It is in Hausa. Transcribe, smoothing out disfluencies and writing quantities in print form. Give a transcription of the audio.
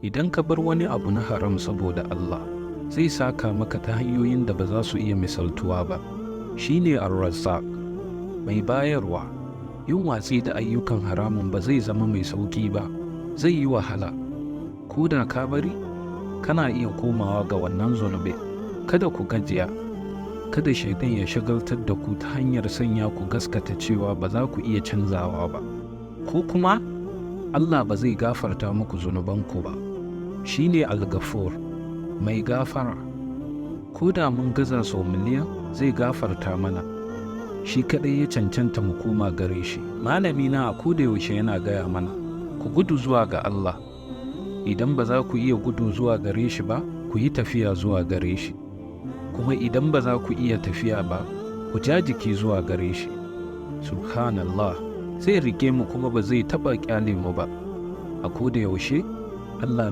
Idan ka bar wani abu na haram saboda Allah, zai saka maka ta hanyoyin da ba za su iya misaltuwa ba. Shi ne Ar-Razzaq, mai bayarwa. Yin watsi da ayyukan haramun ba zai zama mai sauƙi ba, zai yi wahala. Ko da ka bari, kana iya komawa ga wannan zunubi. Kada ku gajiya. Kada Shaiɗan ya shagaltar da ku ta hanyar sanya ku gaskata cewa ba za ku iya canzawa ba, ko kuma Allah ba zai gafarta muku zunubanku ba. Shi ne Al-Ghafur, mai gafara. Ko da mun gaza sau miliyan, zai gafarta mana. Shi kaɗai ya cancanta mu koma gare shi. Malamina a koda yaushe yana gaya mana, "Ku gudu zuwa ga Allah. Idan ba za ku iya gudu zuwa gare shi ba, ku yi tafiya zuwa gare shi. Kuma idan ba za ku iya tafiya ba, ku ja jiki zuwa gare shi." Subhanallah, zai rike mu kuma ba zai taɓa ƙyale mu ba. A koda yaushe Allah